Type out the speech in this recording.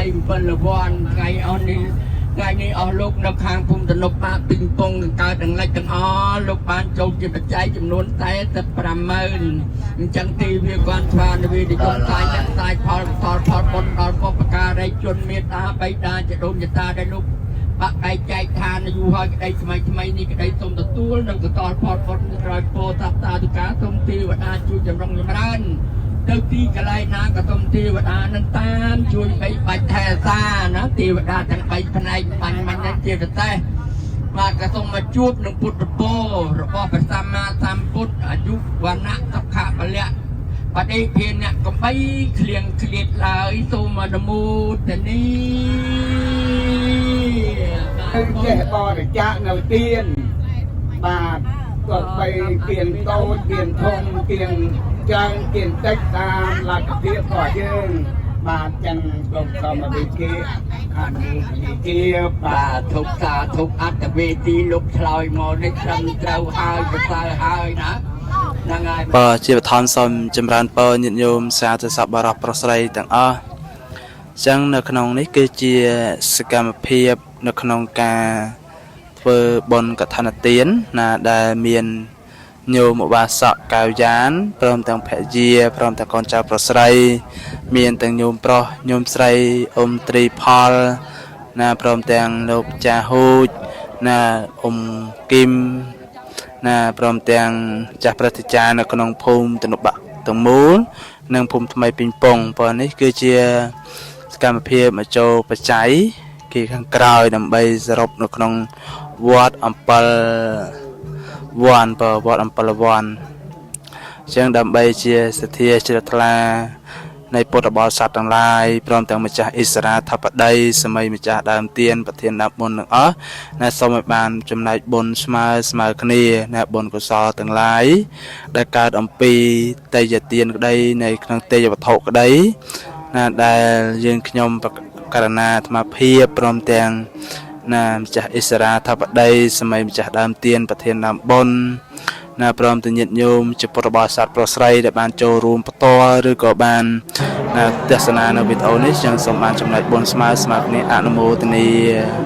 ដីអំពិលវ័នថ្ងៃអស់នេះថ្ងៃនេះអស់លោកនៅខាងភូមិទំនប់បាក់ពីងពងកើតទាំងលិចទាំងអស់លោកបានចូលជាបច្ច័យចំនួន45,000អញ្ចឹងទីវាគាត់ស្វានវីនិយមតាយទាំងតាយផលកុសលផលបុណ្យដល់បុព្វការីជនមេត្តាបៃតាជាដូនជាតាដែលលោកបាក់បែកចែកឋានយូរហើយក្តីថ្មីថ្មីនេះក្តីសូមទទួលនិងកុសលផលបុណ្យក្រោយពោតាតាធិការសូមទេវតាជួយចម្រុងចម្រើន ទៅទីកន្លែងណាក៏សូមទេវតានឹងតាមជួយបីបាច់ថែសាណាទេវតាទាំង3ផ្នែកបាញ់មាញ់នឹងជាពិសេសបាទក៏សូមមកជួបនឹងពុទ្ធពររបស់ព្រះសម្មាសម្ពុទ្ធអាយុវណ្ណៈសុខៈពលៈបដិភានៈកំបីគ្លៀងគ្លៀតឡើយសូមអនុមោទនី គឺចេះបរិច្ចាគនៅទៀនបាទក៏បីទៀនតូចទៀនធំទៀនច្រើនទៀនតិចតាមលទ្ធភាពរបស់យើងបាទចឹងសូមធម្មវិជាអនុមោទនីជាបាទ បាទធុកសាធុកអត្តវេទីលោកឆ្លើយមកនេះត្រឹមត្រូវហើយប្រសើរហើយណាហ្នឹងហើយ បាទជាបឋមសូមចម្រើនពរញាតិញោមសាធុសប្បុរសប្រុសស្រីទាំងអស់អញ្ចឹងនៅក្នុងនេះគឺជាសកម្មភាពនៅក្នុងការធ្វើបុណ្យកឋិនទានណាដែលមានញោមឧបាសកកៅយ៉ានព្រមទាំងភរិយាព្រមទាំងកូនចៅប្រុសស្រី មានទាំងញោមប្រុសញោមស្រីអ៊ំត្រីផលណាព្រមទាំងលោកចាហ៊ូចណាអ៊ំគឹម ណាព្រមទាំងចាស់ព្រឹទ្ធាចារ្យនៅក្នុងភូមិទំនប់បាក់ទាំងមូល និងភូមិថ្មីពីងពងប៉ុន្តែនេះគឺជាសកម្មភាពមកចូលបច្ច័យគេខាងក្រោយដើម្បីសរុបនៅក្នុងវត្តអំពិលវ័នបើវត្តអំពិលវ័នអញ្ចឹងដើម្បីជាសទ្ធាជ្រះថ្លានៃពុទ្ធបរិស័ទទាំងឡាយព្រមទាំងម្ចាស់អិសរាធិបតីសម័យម្ចាស់ដើមទានប្រធានដើមបុណ្យទាំងអស់ណាសូមឲ្យបានចំណែកបុណ្យស្មើស្មើគ្នាណាបុណ្យកុសលទាំងឡាយដែលកើតអំពីតេយ្យទានក្តីនៃក្នុងតេយ្យវត្ថុក្តីណាដែលយើងខ្ញុំប្រករណាអាត្មាភាពព្រមទាំងណាម្ចាស់អិសរាធិបតីសម័យម្ចាស់ដើមទានប្រធានដើមបុណ្យ ណាព្រមទាំងញាតិញោមជាពុទ្ធបរិស័ទប្រុសស្រីដែលបានចូលរួមផ្ទាល់ឬក៏បានណាទស្សនានៅវីដេអូនេះចឹងសូមបានចំណែកបុណ្យស្មើស្មើគ្នាអនុមោទនា។